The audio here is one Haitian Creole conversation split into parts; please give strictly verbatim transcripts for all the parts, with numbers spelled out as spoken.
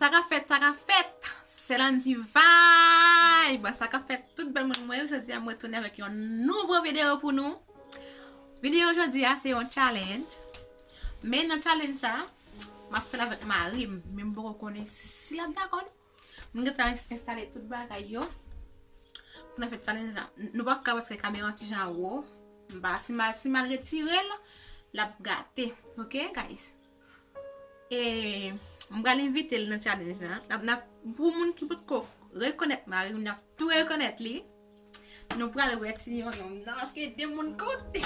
Sa ka fèt, sa ka fèt. Se Landy Vibe. Sa ka fèt tout bèl moun mwen. Jodi a m retounen avèk yon nouvo videyo pou nou. Videyo jodi a se yon challenge. Men nan challenge sa, m ap fè l avèk mari m. Men m poko konnen si l ap dakò non. M gentan ins-, enstale tout bagay yo. Pou n fè challenge la. Nou pa ka paske kamera an ti jan wo. M pa, si m al, si m al retire l, l ap gate. Ok, guys? E m pral envite l nan challenge la. N ap, n ap, pou moun ki potko rekonèt mari m, n ap tou rekonèt li. Nou pral wè ti yon nonm nan, paske de moun kote.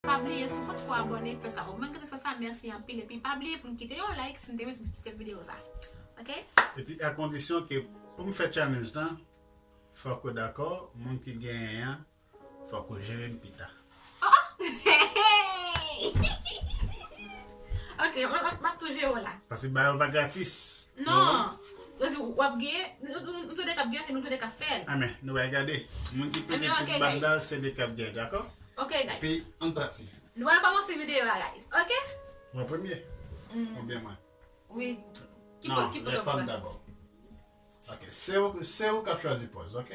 Pa bliye, si w potko abòne, fè sa. Ou menm ki te fè sa, mèsi anpil. Epi pa bliye pou n kite yon like si n te mete ti videyo sa. Ok? Epi a kondisyon ke pou m fè challenge lan, fòk ou dakò, moun ki genyen an, fòk ou jere m pita. Oh! Ok, m, m, m ap tou jere w la. Paske bagay yo pa gratis. Non. Yo di w ap genyen, nou, nou, nou tou de k ap genyen, se nou tou de k ap fè l. Anben, nou pral gade. Moun ki pete plis banda, se li k ap genyen, dakò? Ok, guys. Epi, ann pati. Nou pral kòmanse videyo a, guys. Ok? Mwen premye? Oubyen mwen? Wi. Ki pòz, ki pòz w ap pran? Non, lè fanm dabò. Ok, se ou, se ou k ap chwazi pòz, ok?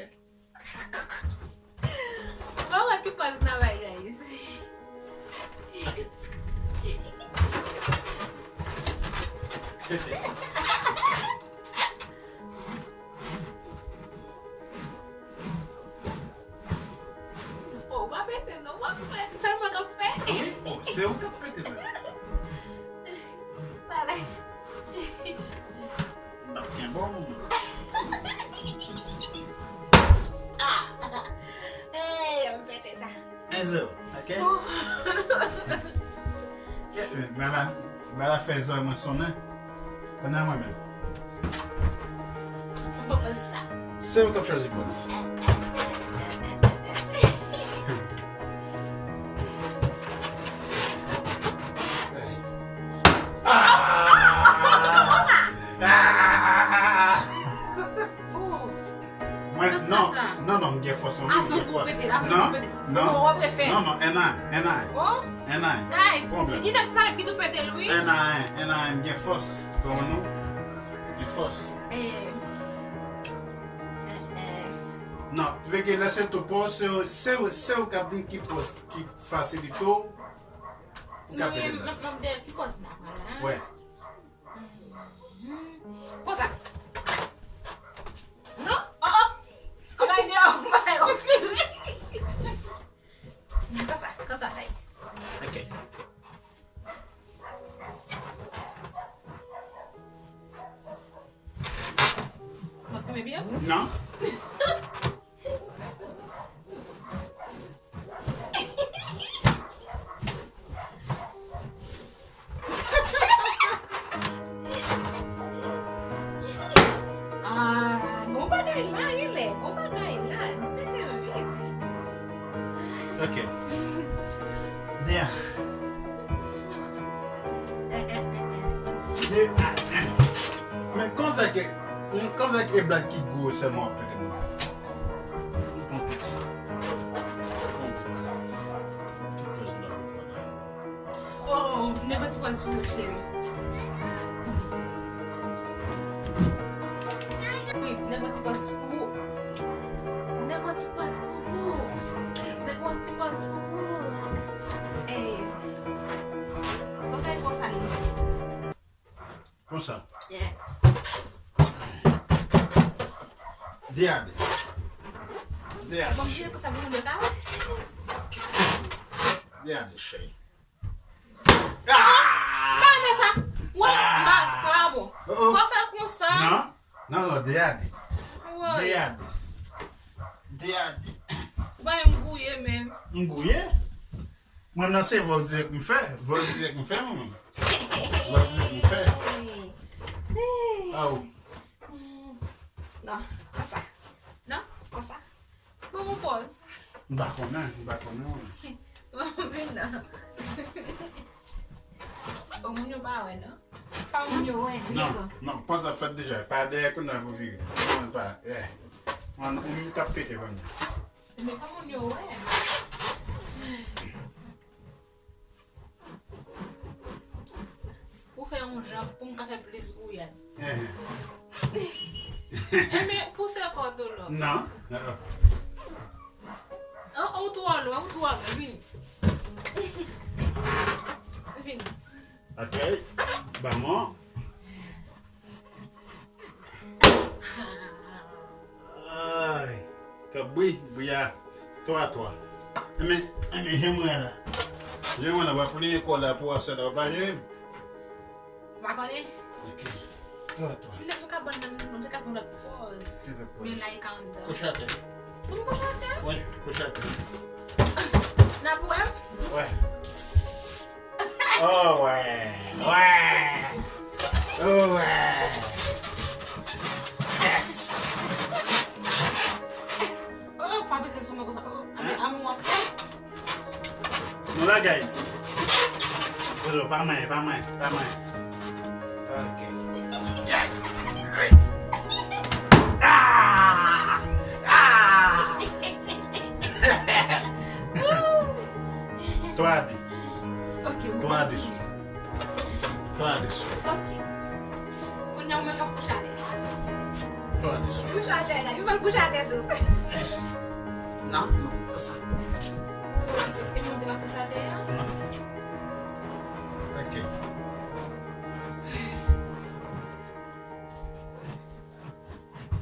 Bon, wè ki pòz n a bay, guys. Oh, pa pete non, w ap fè sèlman k ap fè. Wi, oh, se ou k ap pete, bebe. Pale. M ap gen bon moman. Ah! Hey, m pete sa. En zewo, ok? Oh. Yeah, bala, bala fè zòrèy mwen sonnen. Pandan mwen menm. M poko sa. Se ou k ap chwazi pòz. Kòman sa? Ah! Oh. Mwen, non, non, non, m gen fòs, mwen, ah, m gen fòs. Non, non, non, non, en ay, en ay. Oh. En ay. Guys, Pwoblèm. Li nèk pa bit ou pete l, wi. N a en, N a en gen fòs. Konprann ou? Gen fòs. Eh. Eh, eh. Non, veke lè se tou pòs, se, se, se ou k ap di m ki pòs ki fasilite w. Ou ka pete la. M ap, m ap de ki pòs m ta pran la. Wè. Konsa. Non? Oh, oh. Anba ide a, anba yo fini. Konsa, konsa, guys. Ok. Mwen koupe byen? Non. Ah, gon bagay la, genlè, gon bagay la, nou mete anvi. Ok. Dea. Eh, eh, eh, eh. Dea. Men konsa ke, konsa ke e blag ki gwo sèlman w ap pete mwen. Bon piti. Bon piti. Ti pòz la pou pran la. Oh, m gen yon ti pòz pou ou, cheri. Wi, m gen yon ti pòz pou ou. M gen yon ti pòz pou ou. M gen yon ti pòz pou ou. Eh, se konsa, e konsa l ye. Konsa. Yeah. Deyade. Deyade, cheri. Deyade, cheri. Ah! M pa renmen sa. Wè, ah! Mas, sa pa bon. Oh, oh. Fò fè konsa. Non, non, non, deyade. Wè. Deyade. Deyade. Ou pa menm gouye menm. M gouye? Mwen nan se vòl dirèk m fè. Vòl dirèk m fè, mwen menm. Vòl dirèk m fè. Aw. Non, konsa. Non, konsa. Bon, bon pòz. M pa konnen, m pa konnen, mwen. Bon, vin non. O, moun yo pa wè, non. Pa moun yo wè, non, non, pòz la fèt deja. Pa dèyè kounye a pou vire. Mwen pa, eh. Mwen, ou menm k ap pete kounye a. Men pa moun yo wè. Ou fè yon jan pou m ka fè plis gouyad. Eh. Enben, pouse kò w tou lò. Non. An, ou twò lwen, ou twò lwen. Vini. Vini. Ok. Ba mwen. Ay, k ap bri, bri a twa twa. Enben, enben, jan mwen la. Jan mwen la, w ap pliye kò la pou aswè la, w pa jere m? Ou pa konnen? Ok. Twa twa. Si m te sou kabòn nan, nou te ka pran lòt pòz. Ki lòt pòz? Men la, e ka anndan. Kouche atè. Pou m kouche atè? Wi, kouche atè. N ap wè m? Wè. Oh, wè. Wè. Oh, wè. Yes. Oh, pa peze sou mwen konsa. Oh, anmè, anmè, w ap fè. Nou la, guys. Bonjou, pa mwen, pa mwen, pa mwen. Ok. Ah! Ah! Twa de. Ok, twa de sou. Twa de sou. Ok. Kounye a ou menm k ap kouche atè. Twa de sou. Kouche atè la, li pral kouche atè tou. Non, non, konsa. E moun ki pa kouche atè a? Non. Ok.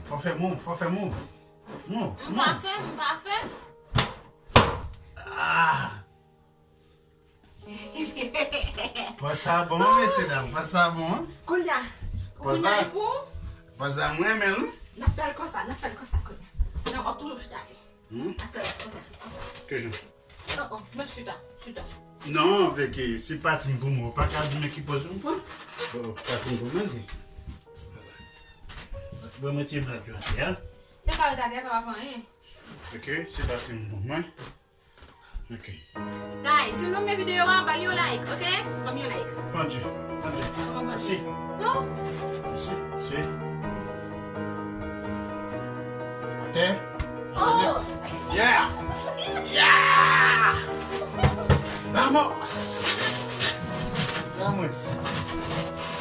Fò fè move, fò fè move. Move, move. M pa fè, m pa fè. Ah! Pòz sa bon, mesye dam, pòz sa bon. Kounye a. Pòz la. Kounye a e pou ou? Pòz la, mwen renmen l, wi. N ap fè l konsa, n ap fè l konsa kounye a. Non, w ap toujou chita atè. Hmm? N ap fè l konsa, konsa. Ke jan? Oh, oh, men chita, chita. Non, veke, se pati m pou mwen, ou pa ka di men ki pòz m pran. Oh, pati m pou mwen, li. Bon, mwen tire blag yo atè a. Yo ka ret atè, sa pa fè anyen. Ok, se pati m pou mwen. Ok. Guys, si nou renmen videyo a, ba l yon like, ok? Ban m yon like. Pandje, pandje. Kòman pandje? Isi. Non. Isi, isi. Atè. Oh! Yeah! Yeah! Vamos!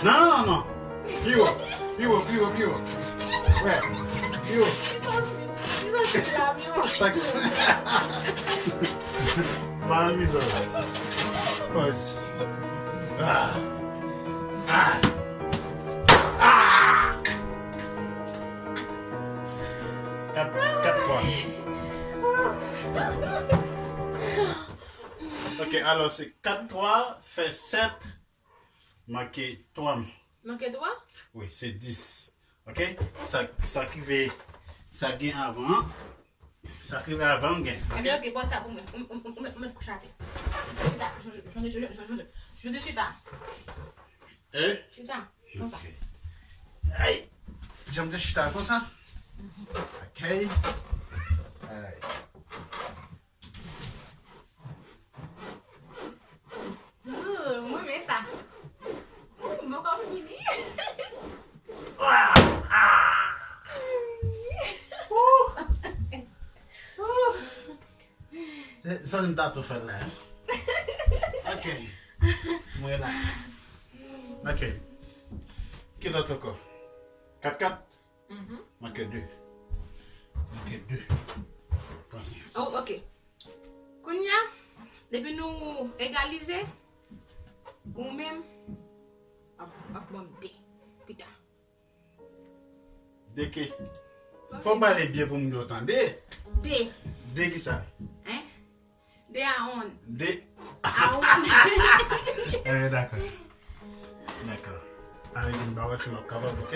Non, non, non. Pi wo, pi wo, pi wo, pi wo. Wè, pi wo. Kisa se, kisa se la, pi wo? Taksi. Pa anmize w. Pòz. Ah. Ah. Ah. Kat, kat twa. Ok, alò se kat twa fè sèt manke twa. Manke twa? Wi, se dis. Ok? Sa, sa ki ve, sa gen avan an. Sa ki rive avan an gen. Ebyen, ok, pòz sa pou mwen. M, m, m, m, m met kouch atè. Chita, je, je, je, je, je, je, je, chita. Eh? Chita. Konsa. Ok. Ay! Janm te chita konsa? Ok. Ay. Ooh, mwen renmen sa. Ooh, mwen poko fini. Ah, ah. Ooh. Ooh. Se, sa m ta tou fè la. Ok. Mwen relax. Ok. Ki lòt ankò? Kat kat? Mhm. Manke de. Manke de. Pran sa. Oh, ok. Kounye a, depi nou egalize, ou menm, w ap, w ap ban m de. Pita. De ke? Fò w pale byen pou moun yo tande. De. De kisa? Hein? De a on. De. A on. Eh, dakò. Dakò. Avèk yon bagay si m ap kapab, ok?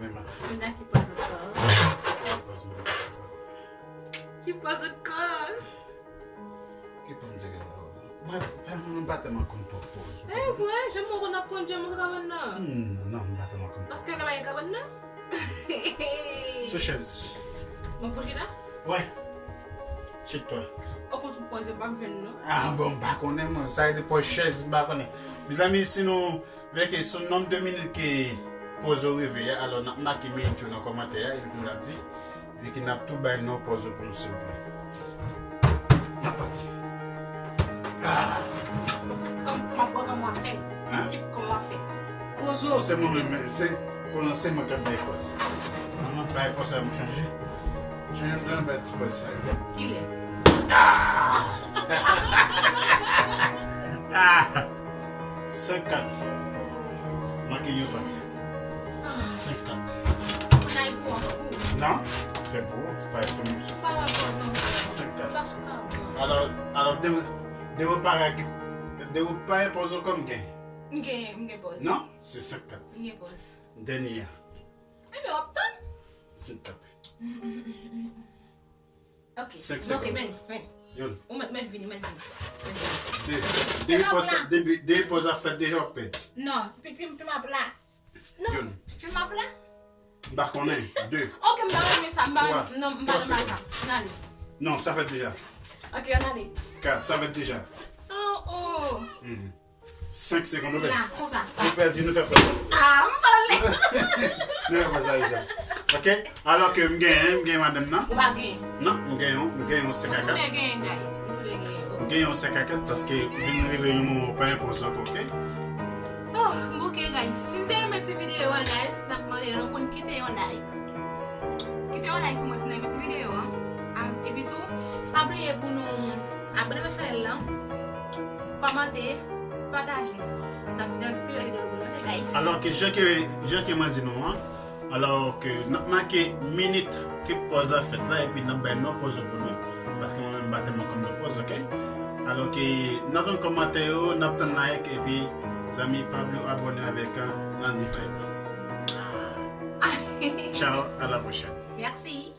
Men m ap. Kounye a ki pòz ankò? Ki pòz ankò? Ki pòz m te gen la? Mwen, mwen pa tèlman konn pran pòz. E vre, jan mwen konn ap pran djèm sou kabann nan. Hmm, non, non, m pa tèlman konn. Paske kaba e kabann nan? Sou chèz. Mwen pou chita? Wè. Chit twa. Ou konn tout pòz yo p ap jwenn non. Ah, bon, m pa konnen, mwen. Sa e de pòz chèz, m pa konnen. Mezanmi, si nou vle ke sou nonb de minit ke pòz yo rive a, alò n ap make minit yo nan kòmantè a, epi nou ap di. Epi n ap tou bay non pòz yo pou nou, silvouplè. N ap pati. Ah! Kòm, kòman, kòman w ap fè? Hein? Kòman w ap fè? Pòz yo, se mwen menm, se, konnen se mwen k ap bay pòz. An, bay pòz la, m chanje. M chanje, m bay ti pòz sa yo. Kilè? Ah! Ah! Senk kat. Manke yon kat. Senk kat. Ou nan pou ankò pou ou? Non, fè pou ou, pa ekzanp. Ou pa wè pòz ankò. Senk kat. Ou pa sou ka ankò. Alò, alò, de, de repa, de repa e pòz ankò m gen. M gen, m gen pòz. Non, se senk kat. M gen pòz. Dènye a. Enben, w ap tann. Senk kat. Ok. Senk segonn. Ok, men, men. Youn. Ou mèt, mèt vini, mèt vini. Mèt vini. De. Depi pòz, depi, depi pòz ap fèt deja, w ap pèdi. Non, pi, pi, pi m ap la. Non, youn. Pi m ap la. M pa konnen. De. Ok, m pa renmen sa, m pa renmen, non, m pa renmen sa. Ann ale. Non, sa fèt deja. Ok, ann ale. Kat, sa fèt deja. Oh, oh. Hmm. Senk segonn, ou pèdi. La, konsa. Ou pèdi, nou fè pòz. Ah, m pale. Nou fè pòz la deja. Ok? Alò ke m genyen, m genyen madanm nan. Ou pa genyen. Non, m genyen, m genyen yon senk a kat. Ou tounen genyen, guys. Ou tounen genyen. M genyen yon senk a kat paske vin rive yon moman ou pa gen pòz ankò, ok? Oh, ok, guys. Si n te renmen ti videyo a, guys, n ap mande nou pou n kite yon like. Kite yon like pou mwen si n renmen ti videyo an. Ah, epi tou, pa bliye pou nou abòne avèk chanèl lan, kòmante, pataje. N ap vin avèk pi bèl videyo pou nou, ok, guys? Alò ke jan ke, jan ke mwen di nou an, alò ke n ap make minit ke pòz la fèt la, epi n ap bay non pòz yo pou nou, paske mwen menm m pa tèlman konn non pòz, ok? Alò ke n ap tann kòmantè yo, n ap tann like, epi zanmi pa bliye abòne avèk, uh, Landy Vibe. Ciao, à la prochaine. Merci.